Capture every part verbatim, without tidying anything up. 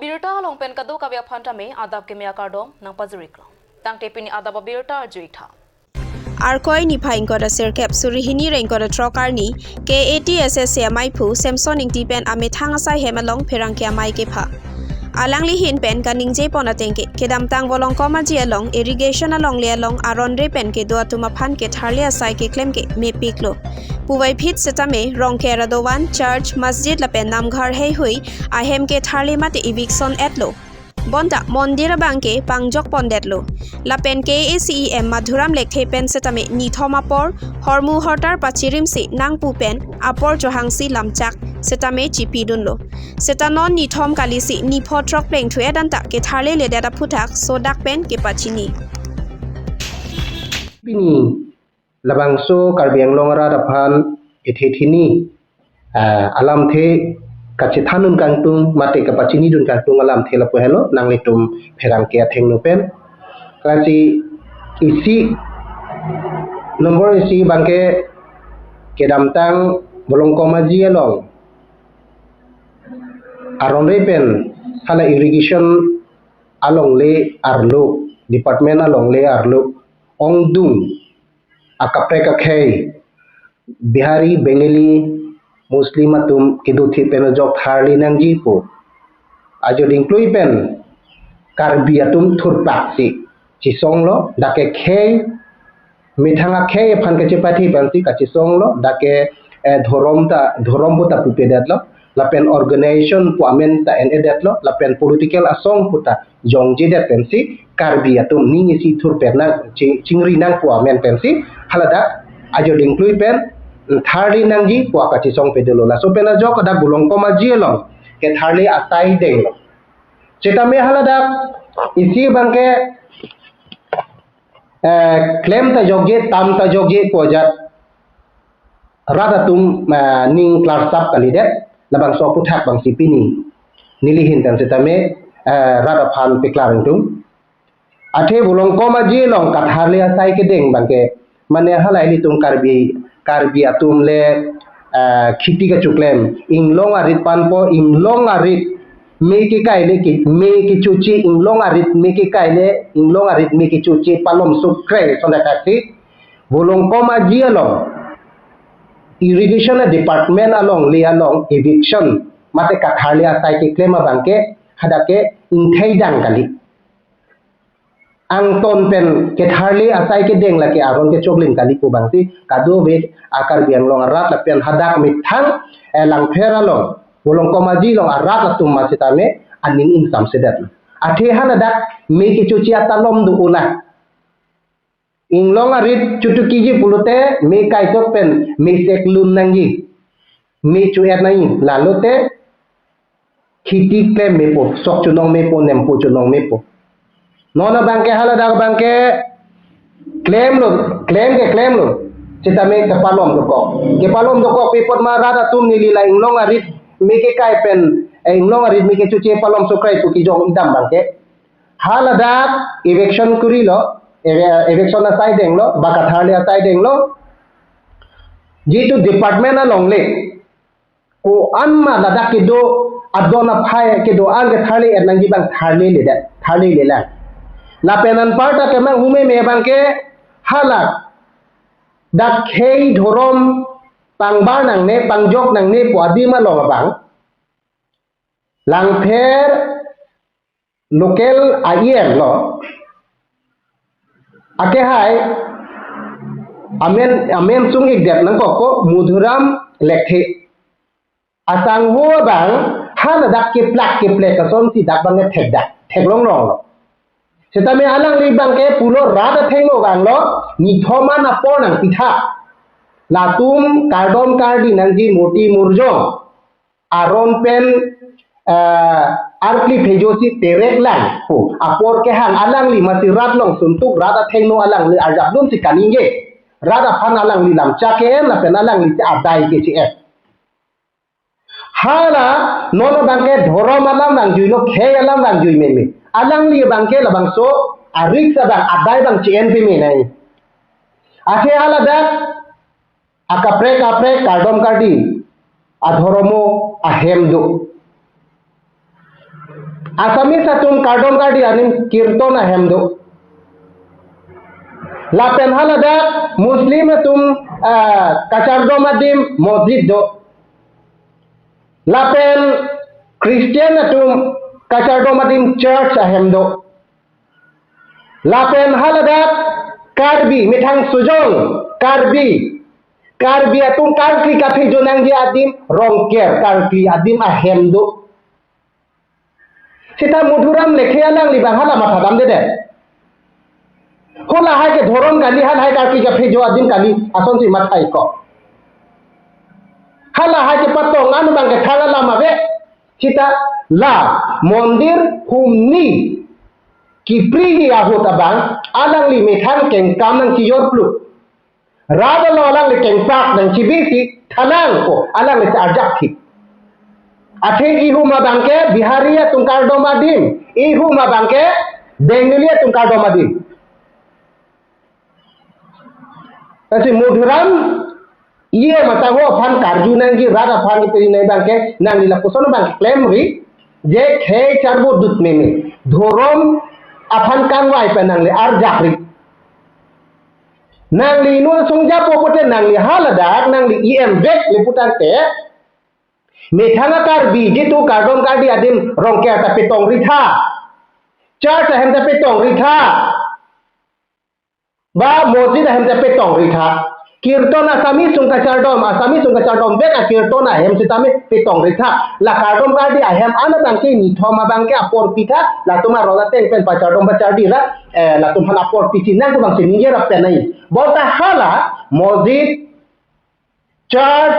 Birta along pen kadokave aphan tame adap keme akardom nangpajiriklo. Tangte pini adap abirta arjuitha. Arkoi niphai ingkoi ra sirkep suri hini ra ingkoi ra throk arni K A T S S A amaiphu Samson Ingti pen amethang asai hem along pherangke amei kepha. Alangli ahin pen kaningje pon ateng ke kedamtang Volongkom Aji along irrigation alongle along aron re pen kedo atum aphan ketharle asai keklem ke mepiklo puvoiphit setame Rongker adovan, church, masjid lapen namghar heihui ahem ketharle mate eviction etlo. Bonta mondir abang ke pangjok pondetlo. Lapen K A C E M Madhuram Lekthe pen setame nithom apor hormu hortar pachirimsi nangpu pen apor chohangsi lamchak setame chipidunlo. Seta non nithom kalisi nipho throk plengthu-et anta ketharle ledet aphuthak sodak pen kepachini. Pini labangso Karbi Anglong arat aphan ethethini, ah, alamthe kachethandun kangtung mate kapachinidun kangtung alamthe lapu helo nanglitum pherangke athengno pen. Kalasi isi number isi abang ke kedamtang Volongkom Aji along aron re pen hala irrigation alongle arlo, department alongle arlo ongdung akaprek akhei Bihari, Bengali, Muslim atum kedo thip pen ajok tharle nangji pu ajo dingklui pen Karbi atum thurpaksi chisonglo, dak ke khei methang akhei aphan kachepathe pensi kachisonglo, dak ke, eh, dhorom ta, dhorom pu ta pupedetlo, lapen organization pu amen ta en-edetlo, lapen political asong pu ta jongjedet pensi Karbi atum ning isi thurpet nang chi-, chingri nangpo amen pensi haladak ajo dingklui pen tharle nangji pu akachisong pedetlo. Laso pen ajok dak Volongkom Aji along ketharle asai denglo. Setame haladak isi abang ke, eh, klem ta jokje, tam ta jokje pu ajat rat atum, eh, ning klarsap kalidet, labangso aphuthak abangsi pini neli ahin pen setame, eh, rat aphan paklar ingtung. Athe Volongkom Aji along ketharle asai kedeng abang ke, mane hala ilitum Karbi, Karbi atum le, eh, kheti kachoklem, inglong arit panpo, inglong arit me kekai le ke, me kechoche, inglong arit me kekai le, inglong arit me kechoche palom sukre sonda kaksi Volongkom Aji along irrigation department alongle along eviction mate ketharle asai keklem abang ke hadak ke ingthei dang kali. Angton pen ketharle asai kedeng lake aron kechoklim kali pu abangsi kadokave a-Karbi Anglong arat lapen hadak methang, eh, Langpher along Volongkom Aji along arat atum ma setame aning ingsamsedet. Athe haladak me kechoche atalom do-o na. Inglong arit chotukiji pulote me kaitok pen me seklun nangji. Me cho-et nangji. Lalote kheti klem mepo, sok chonong mepo, nempo chonong mepo. Non abang ke haladak abang ke klemlo, klem ke klemlo. Setame kepalom dokok. Kepalom dokok pi apot ma rat atum neli la inglong arit me kekai pen, eh, inglong arit me kechoche palom sukre pu kejong idam abang ke haladak eviction kurilo, eve-, eviction asai denglo, ba ketharle asai denglo. Jitu department alongle ko-an ma ladak kedo adon aphai kedo-an ketharle-et nangji abang tharleledet, tharlelelang. Lapen anparta kemang hume me abang ke haladak khei dhorom pangbar nangne, pangjok nangne pu adim along abang Langpher local I E M lo. Akehai amen, amen sung-ikdet nangkok ko Madhuram Lekthe. Asangho abang haladak keplak keplek asonsi dak abang thekdak, theklonglonglo. Setame alangli abang ke pulo rat athengno abang lo, nithom an apor nangpitha. Latum kardom kardi nangji murti murjong aron pen, eh, arkli phejosi terek lang pu apor kehang alangli masi rat along suntuk rat athengno alangli arjapdunsi kaningje. Rat aphan alangli lamchak ke-en lapen alangli si adai ke che-en. Hala non abang ke dhorom alam nangjuilo, khei alam nangjui meme. Alangli abang ke labangso a-risk abang adai abang che-en peme nai. Athe haladak akaprek kaprek kardom kardi adhoromo ahem do. Assamese atum kardom kardi adim kirton ahem do. Lapen haladak Muslim atum, ah, kachardom adim mosjid do. Lapen Christian atum kachardom adim church ahem do. Lapen haladak Karbi, methang sujong Karbi, Karbi atum karkli kaphejo nangji adim Rongker karkli adim ahem do. Seta Madhuram Lekthe alangli abang hala mathadamdedet. Halahai ke dhorom kali, halahai karkli kaphejo adim kali, asonsi mathai ko. Halahai kepatong anu abang ke thang alam ave. Seta la mondir humni kiprihi ahut abang alangli methang kengkam nangchijor plu. Rat along alangli kengpak nangchibisi thanang ko alangli si arjapthip. Athe ihum abang ke Bihari atum kardom adim, ihum abang ke Bengali atum kardom adim. Lasi Madhuram E M mata ho aphan karju nangji, rat aphan kipiri nangji abang ke nangli lapuson abang ke klemri, je khei charbudut meme. Dhorom aphan kangvai pen nangli arjakri. Nangli nu sungja po pote nangli haladak nangli E M vek le putangte, methang a Karbi jitu kardom kardi adim Rongker ta petongri tha. Church ahem ta petongri tha. Ba mosjid ahem ta petongri tha. Kirton Assamese sung kachardom, Assamese sung kachardom vek akirton ahem sitame petongri tha. La kardom kardi ahem an abang ke nithom abang ke apor pitha, latum aron ateng pen pachardom pachardi ra, eh, latum aphan apor pichi nang abang si ningje rap pen ai. Bonta hala mosjid, church,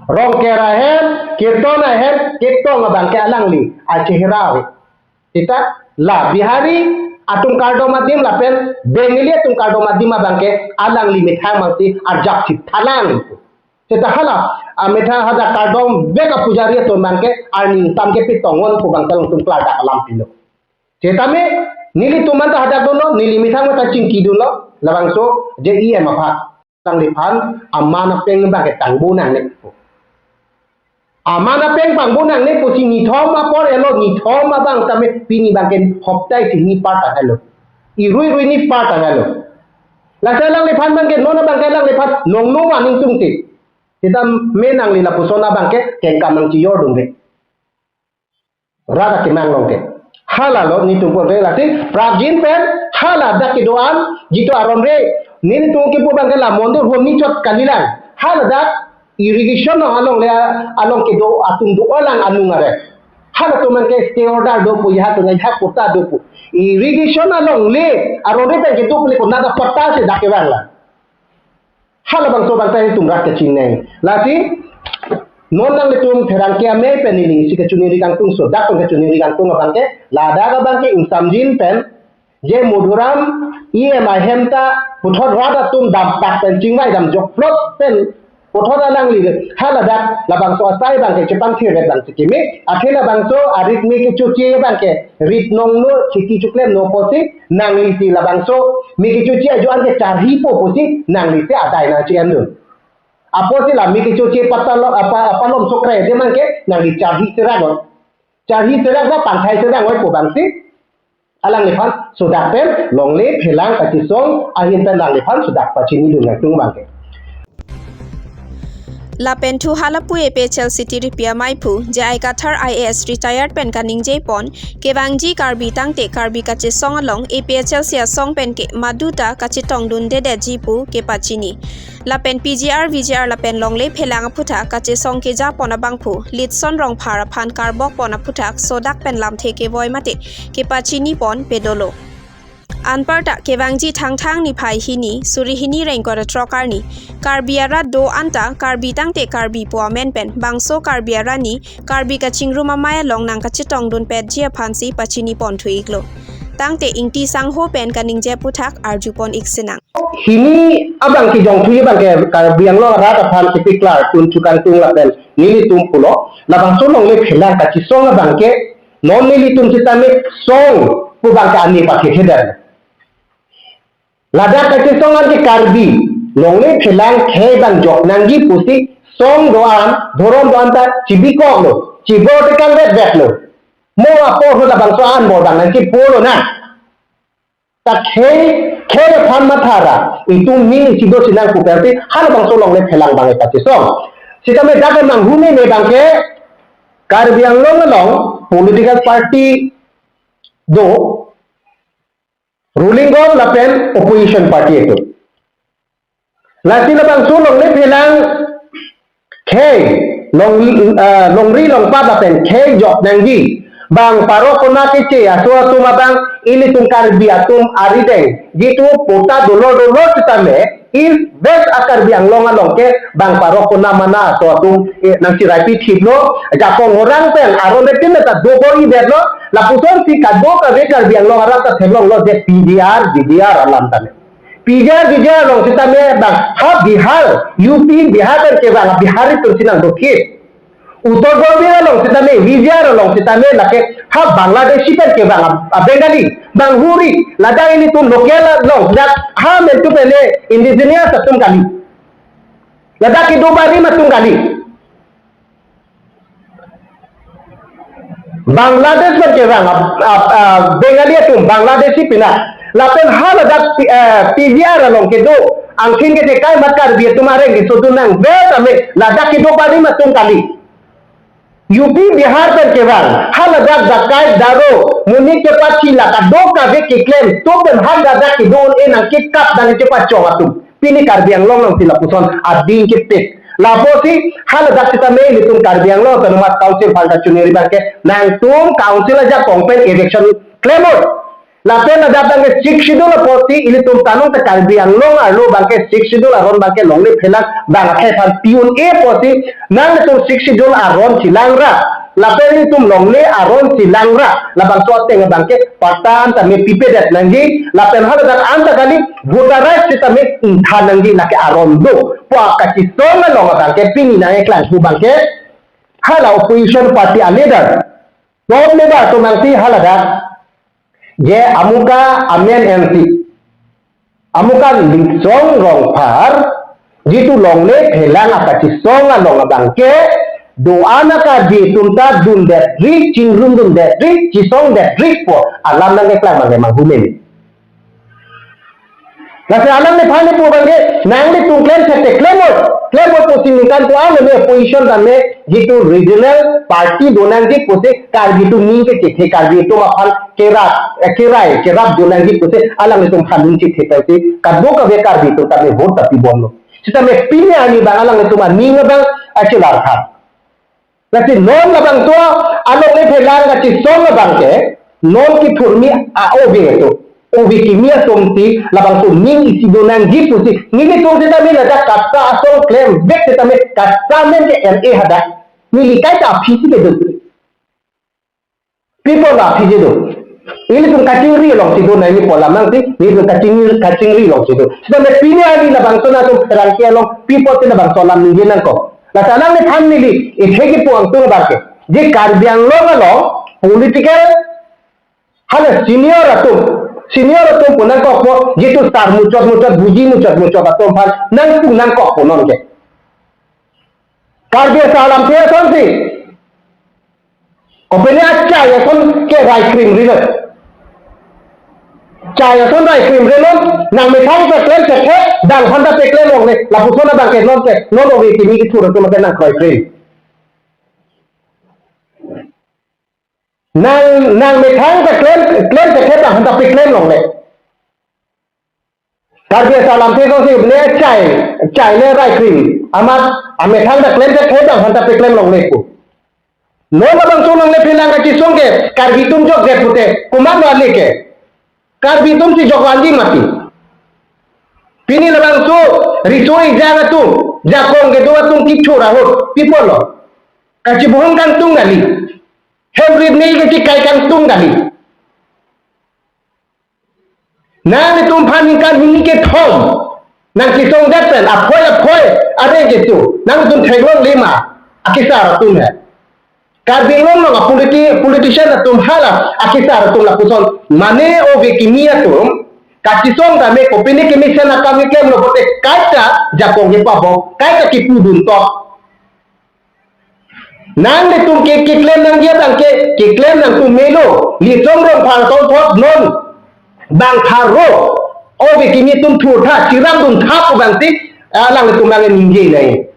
Rongker ahem, kirton ahem, ketong abang ke alangli achehra ave. Seta la Bihari atum kardom adim lapen Bengali atum kardom adim abang ke alangli methang abang si arjapthip thanang. Seta hala amethang hadak kardom vek apujari atum abang ke arni tam ke petong on pu abang ta alangtum klardak alam pilo. Setame nelitum anta hadak dunlo, neli methang mata chingki dunlo, labangso je E M aphan. Alangliphan aman apeng abang ke tangbo nangne. Aman apeng tangbo nangne pusi nithom apor elo, nithom abang tame pini abang ke hoptai si ni part tanglo. Irui rui ni part tanglo. Lasi alangliphan abang ke non abang ke alangliphan nongno aning tungte. Sitame nangli lapuson abang ke kengkam nangchijor dun de. Rat akemang along ke. Halalo nelitum pon re lasi prapjin pen haladak kedo-an jitu aron re. Nelitum kipu abang ke la mondir humni chot kalilang. Haladak irrigation along le along kedo atum do-olang anung are. Halatum abang ke stay order do pu, ya atum ya patta do pu. Irrigation along le aron re pen kedo pu le konat a patta si dak kevang la. Halabangso abang ta itum rat kachingnei. Lasi non nanglitum pherangke amei pen neli si kachiningri kangtung, sodak pen kachiningri kangtung abang ke, ladak abang ke ingsamjin pen je Madhuram E M ahem ta puthot rat atum dampak pen chingvai damjok plot pen puthot alangli haladak labangso asai abang ke chepangthir abang si keme, athe labangso arit me kechoche abang ke rit nongno, chiti chuklemno pusi nangli si labangso me kechoche ajo an ke charhipo pusi nangli si adai nangchi-endun. Apotsi la me kechoche patalom, apa, apalom sokre de abang ke nangli charhi serak oi. Charhi serak ba pangthai serak oi pu abang si alangliphan sodak pen longle phelang kachisong ahin pen alangliphan sodak pachini dun nangtung abang ke. Lapen thu halapu A P H L C T ripi amei aphu J I Kathar I A S retired pen kaningje pon, kevangji Karbi tangte Karbi kachesong along A P H L C asong pen ke maduta kachetong dundedetji pu kepachini. Lapen P G R, V G R lapen longle phelang aphuthak kachesong keja pon abangphu Litson Rongphar aphan karbok pon aphuthak sodak pen lamthe kevoi mate kepachini pon pedolo. Anparta kevangji Thangthang niphai hini, suri hini ra ingkoi ra throk arni, Karbi arat do-an ta Karbi tangte Karbi pu amen pen bangso Karbi arani Karbi kachingrum amei along nangkachetong dunpetji aphansi pachini ponthu iklo. Tangte Ingti Sangho pen kaningje aphuthak arju pon ik sinang. Hini abang kejongthu abang ke Karbi Anglong arat aphan kepiklar tun chukangtung lapen nelitum pulo, labangso longle phelang kachesong abang ke non nelitum sitame song pu abang ke ani pathekhedet. Ladak kachesong an ke Karbi, longle phelang khei abang jok nangji pusi song do-an, dhorom do-an ta chibikoklo, chibor tekang vet vetlo. Mo apor ho labangso anbor abang nangkipu lonang. Ta khei, khei aphan mathara, itum ning isi do sinang pu pensi, halabangso longle phelang abang ipachesong. Sitame dak nanghu meme abangke, Karbi Anglong along political party do, ruling government lapen opposition party atum. Lasi labangso longle phelang khei, long, ah, longri longpat lapen khei jok nangji. Bang parok kona keche aso atum abang ilitum Karbi atum arideng. Jitu patta dolor dolor sitame East West a-Karbi Anglong along ke bang parok kona mana aso atum, eh, nangchiraipi thiplo. Jakong orang pen aron etin ta dobo-i detlo. Lapusonsi kadokave Karbi Anglong arat ta theklonglo je P G R, G D R alam tame. P G R, P G R along sitame bang ha Bihar, U P, Bihar pen kevang Bihari atum si nangdokthip. Uttar Pradesh along sitame, V G R along sitame lake ha Bangladeshi pen kevang a, a Bengali, bang huri, ladak ilitum local along, dak ha mentu pene indigenous atum kali. Ladak kedo barim atum kali. Bangladesh pen kevang, a, a, a, Bengali atum, Bangladeshi pina. Lapen haladak, eh, P G R along kedo, angthin kethekai amat Karbi atum areng kesodun nang, vet ame, ladak kedo barim atum kali. U P Bihar pen kevang, haladak dakai daro, monit kepathi la kadokave keklem, to pen haladak kedo un-e nangkekap nangkepachong atum. Pini Karbi Anglong alongsi lapuson ading kepit. Lapusi haladak sitame ilitum Karbi Anglong Autonomous Council aphan kachiningri abangke nangtum council ajakong pen election klemnon. Lapen ladak abangke Sixth Schedule apotsi ilitum tanong ta Karbi Anglong arlo abangke Sixth Schedule aron abangke longle phelang bang akhei aphan pi un-e apotsi nangtum Sixth Schedule aron chelang ra. Lapen ilitum longle aron chelang ra, labangso ateng abangke patta an tame pipedet nangji, lapen haladak an ta kali voter rights sitame ingthan nangji lake aron do. Pu kachisong along abangke pini nangkeklang pu abangke hala opposition party a leader, top leader atum nangsi haladak je amuka amen ensi. Amuka Lingsong Rongphar, jitu longle phelang akachisong along abangke, do-an a-Karbi atum ta dundet ri, chingrum dundet ri, chisongdet ri pu alam nangkeklang abangke manghu meme. Lasi alangliphan pu abangke, nanglitum klem sete klemnon, klemnon pusi ningkan tu ang ne opposition tame, jitu regional party do nangji pusi Karbi atum ning kechethe, Karbi atum aphan kerap, eh, kerai, kerap do nangji pusi alanglitum aphan ning chethe pensi kadokave Karbi atum tame vote ta pibomlo. Sitame pini arni abang alanglitum aning abang achelar tha. Lasi non labangso alongle phelang kachisong abangke non kethurmi a-ove atum, ove kimi atumsi labangso ning isi do nangji pusi, nelitum sitame ladak kasta asong klem bek sitame kasta men ke L A hadak. Neli kaita aphi si kedo. Pi apot la aphi kedo? Ilitum kachingri alongsi do nangji pu alam nangsi, ilitum kachingri, kachingri alongsi do. Sitame pini arni labangso nangtum pherangke along, pi apotsi labangso alam ningje nangkok? Lasi alangliphan neli, ithek kipu angtung abangke, je Karbi Anglong along political hala senior atum, senior atum pu nangkokpo, jitu sar muchot muchot, buji muchot muchot atum aphan nangpu nangkokpo nonke. Karbi asar alamthe asonsi, kopine achai ason ke rai krim rilo. Chai ason rai krim rilo, nangmethang ta klem chethe, dang aphan ta peklem longle, lapuson abangke nonke, non ove kimi kethur atum ke nangkroi krim. Nang, nangmethang ta klem, klem chethe dang aphan ta peklem longle. Karbi asar alamthe asonsi ne chai, chai le rai krim. Amat amethang ta klem chethe dang aphan ta peklem longle pu. Non labangso alongle phelang kachisong ke Karbi atum jokdet pute, komatlo ale ke? Karbi atumsi jok vanji mati. Pini labangso riso ejang atum, jakong kedo atum kethur ahut, pi apotlo? Kachibohong kangtung kali. Hem rit nei kachikai kangtung kali. Nangtum aphan ningkan hini kethom nangkesongdet pen aphoi aphoi areng keso nangtum theklongle ma, akesar atum he. Karbi Anglong along a politi-, politician atum hala akesar atum lapuson mane ove kimi atum kachisong tame kopine kemesen akam keklemlo pote kaita jakong kepabok, kaita kepudun tok. Nanglitum ke keklem nangji abang ke, keklem nangtum melo. Litsong Rongphar tong thot non bang pharo. Obe kimi atum thurtha, chirap duntha pu abang si, alanglitum abang ningje nai.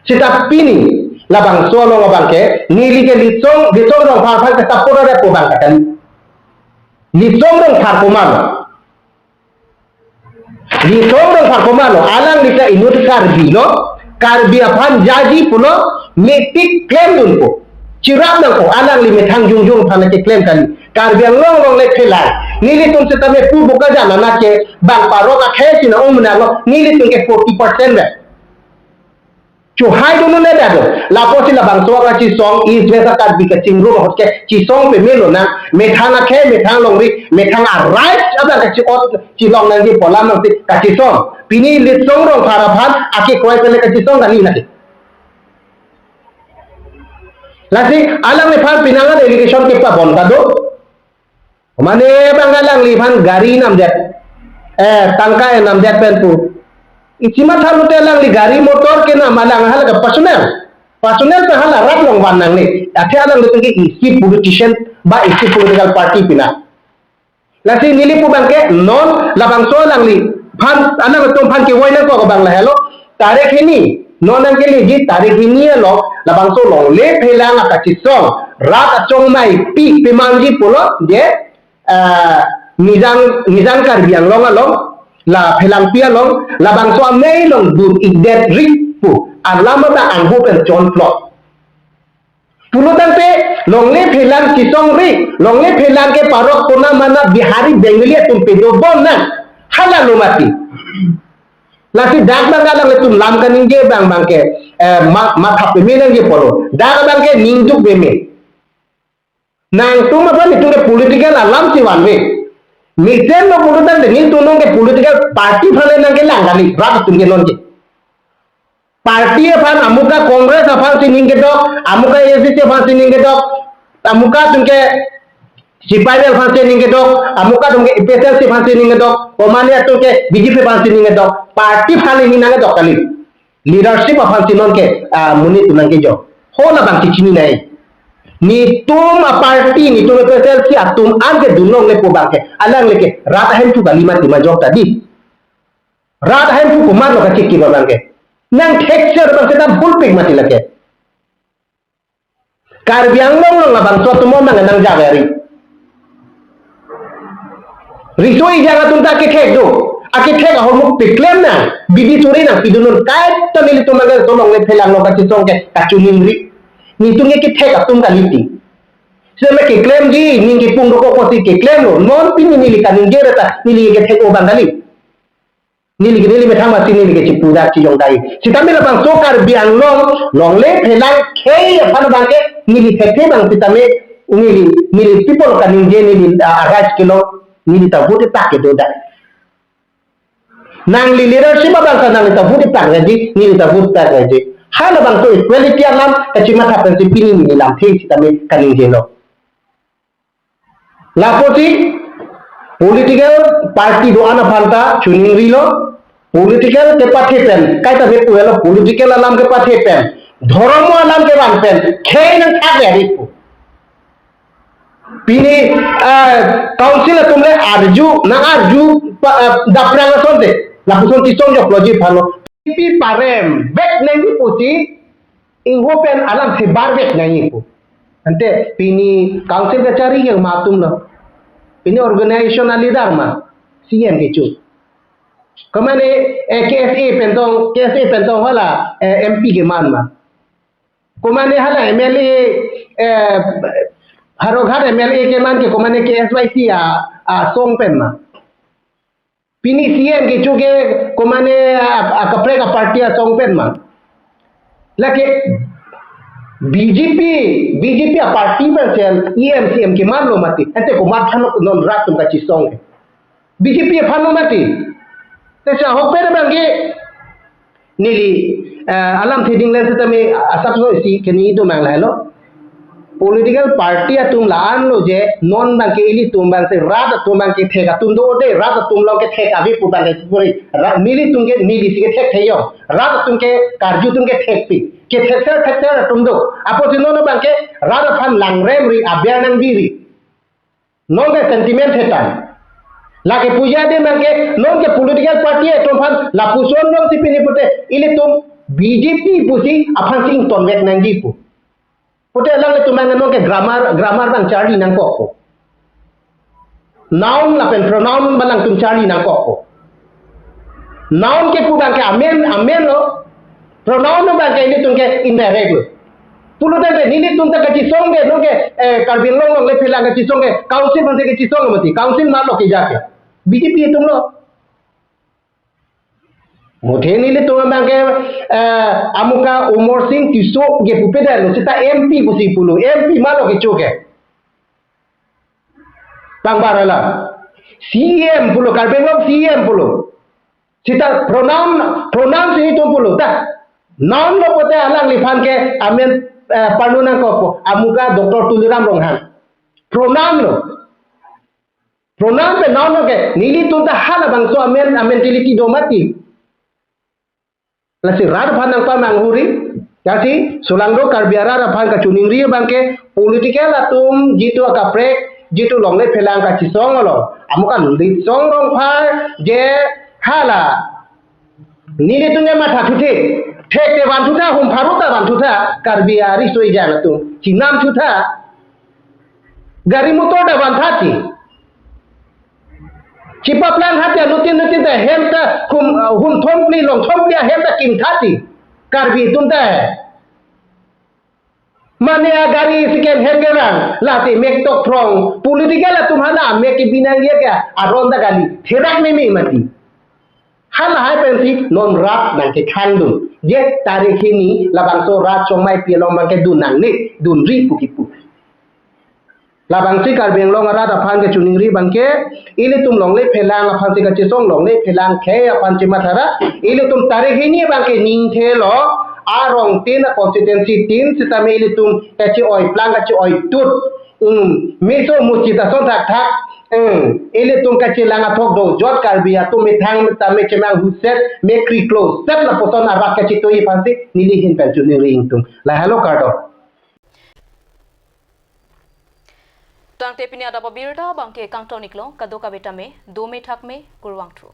Seta pini, labangso along abang ke, neli ke Litsong, Litsong Rongphar aphan ke support ave pu abang ke kali. Litsong Rongphar komatlo. Litsong Rongphar komatlo, alangli ta inut Karbi lo, Karbi aphan jaji pulo, mepik klemdunpo. Chirap nangpo, alangli methang jongjong aphan keklem kali. Karbi Anglong longle phelang. Nelitum setame pu buka jana na ke, bang parok akhei si na ong menang lo, nelitum ke forty percent vet. Chohai dun un-e dak do. Lapusi labangso kachisong, East West a-Karbi kachingrum ahut ke chisong pame lonang. Methang akhei, methang longri, methang a-right abang kachi-ot, chilong nangji pu alam nangsi kachisong. Pini Litsong Rongphar aphan akekroi pen le kachisong kali nake. Lasi alangliphan penang an allegation kepabon ta do. Mane bang alangliphan gari namdet. Eh, tangka namdet pen pu. Isi matha lote alangli gari motor kenam, alang hala ke personal. Personal pen hala rat along van nangne. Athe alanglitum ke isi politician ba isi political party pina. Lasi neli pu abang ke non labangso alangliphan, alanglitum aphan kevoi nangkok abang lahelo. Tarik hini, non nangkeleji tarik hini along, labangso longle phelang akachisong, rat achongmai pi pemanji pulo, je, ah, Nijang, Nijang Karbi Anglong along, la phelangpi along, labangso amei along dun-ikdet ri pu, alam abang angho pen chonplot. Pulotangte, longle phelang chisongri, longle phelang ke parok kona mana Bihari Bengali atum pedobom nang, hala lo mati. Lasi dak abang alanglitum lam kaningje abang abang ke, eh, ma, matha pame nangji pulo. Dak abang ke ningduk pame. Nangtum aphan itum ke political alam si vanve. Mesen lo pulotangte nelitum non ke political party aphan le nangkelang kali, rat atum ke non ke. Party aphan amuka Congress aphan si ning kedok, amuka A I C C aphan si ning kedok, amuka atum ke C P I L aphan si ning kedok, amuka atum ke A P H L C aphan si ning kedok, komane atum ke B J P aphan si ning kedok, party aphan le ning nang kedok kali. Leadership aphan si non ke, ah, monit atum nangkejok. Ho labang kechini nai. Netum a-party, netum A P H L C atum an ke dun longle pu abang ke, alangle ke rat ahemphu kali mati majok ta di. Rat ahemphu komatlo kachiki abang ke. Nangthekser abang seta bulpik mati lake. Karbi Anglong along labangso atum abang nang jagari. Riso ejang atum ta akethek do. Akethek ahormu peklem nang. Bidi suri nangpidun un, kaita nelitum abang so longle phelang along kachisong ke kachiningri. Netum ke kethek atum kali ti. Seme keklemji, ning kepung dokok pusi keklem lo. Non pini neli kaningje ra ta, neli kethek-o abang kali. Neli ke neli methang masi neli ke chipu dak chijong dai. Sitame labangso Karbi Anglong longle phelang khei aphan abang ke neli thekthe abang sitame neli, neli people kaningje neli, ah, right kelong neli ta vote tak kedo dak. Nangli leadership abang ta nangli ta vote tak reji, neli ta vote tak reji. Hala abangso equality alam kachimatha pensi pini neli lamthe sitame kaningjelo. Lapusi political party do-an aphan ta chiningrilo, political kepathe pen, kaita me puelo political alam kepathe pen, dhormo alam kevan pen, khei nangthak le ari pu. Pini, ah, council atum le arju, nang arju pa, ah, daprang asonte, lapuson chisong jokloji aphanlo. Pi parem, bek nangji pusi, ingho pen alam sebar vek nangji pu. Ante pini council kachari ke ma atum lo. Pini organization a-leader ma C M kecho. Komane, eh, K S A pen tong, K S A pen tong hala, eh, M P keman ma. Komane hala M L A, eh, Howraghat M L A keman ke komane K S Y C a, asong pen ma. Pini C M kecho ke komane a, a, kaprek a-party asong pen ma. Lake B J P, B J P a-party pen C M, E M, C M keman lo mati. Ante komat aphan non rat atum kachisong ke. B J P aphan lo mati. Te sa ahok pen abang ke neli, eh, alamthe ding le sitame asapso isi keni do mang lahelo. Political party atum la-an lo je, non abangke ilitum abangke rat atum abangke thek atum do de, rat atum along kethek ave pu abangke puri. Ra-, nelitum ke, neli si kethek thek yo. Rat atum ke, karju atum kethekpi. Kethekser thekser atum do. Apotsi non abangke rat aphan langrem ri, aber nangbi ri. Non ke sentiment thetan. Lake puja de abangke, non ke political party atum aphan lapuson jongsi pini pute, ilitum B J P pusi aphan si ingtonvek nangji pu. Pute alanglitum abang non ke grammar, grammar abang charli nangkokpo. Noun lapen pronoun abang alangtum charli nangkokpo. Noun kepu abangke amen, amen lo. Pronoun abangke ilitum ke indirect lo. Pulote nelitum ta kachisong ke, non ke, eh, Karbi Anglong longle phelang kachisong ke, council aphansi kachisong mati, council malo kejak ke. B J P atum lo. Muthe nelitum abangke, eh, amuka Amarsing Tisso ke pupe dalo, seta M P pusi pulo, M P malo kecho ke. Tangbar alam. C M pulo, Karbi Anglong C M pulo. Seta pronoun, pronoun si itum pulo. Ta, noun lo pute alangliphan ke amen, eh, panu nangkokpo. Amuka Doctor Tuliram Ronghang. Pronoun lo. Pronoun pen noun lo ke. Nelitum ta halabangso amen, amen tiliki do mati. Lasi rat aphan nangpamang huri. Lasi solangdo Karbi arat aphan kachiningri abangke political atum jitu akaprek, jitu longle phelang kachisong lo. Amuka Litsong Rongphar je hala. Nelitum ne matha thuthe. Thek te vanthutha, hum pharo ta vanthutha, Karbi ariso ejang atum. Chinam thutha. Gari motor ta vanthati. Chipaplang hati anutin nutin ta hem ta hum, hum thom phli, long thom phli ahem ta kimthati. Karbi atum ta. Mane agari second hand kevang, lasi mek tok phrong, political atum hala mek kebi nangji ke aron ta kali, therak meme mati. Halahai pensi non rat nangkekhangdun. Je tarik hini labangso rat chongmai pi along abangke dun nangne, dunri pu kipu. Labangsi Karbi Anglong arat aphan kachiningri abangke, ilitum longle phelang aphansi kachisong, longle phelang khei aphan chimathara, ilitum tarik hini abangke ningthelo, arong tin a constituency tin sitame ilitum kachi-oi plang kachi-oi tut. Hmm, meso muchit ason thakthak. Hmm, ilitum kachelang athok do jot Karbi atum methang tame chemang huset, mekri close set lapuson arat kachitoi aphansi neli ahin pen chiningri ingtung. Lahelo kardom. Tangte pini adap abirta abangke kangton-iklo, kadokave tame dome thakme, kurvangthu.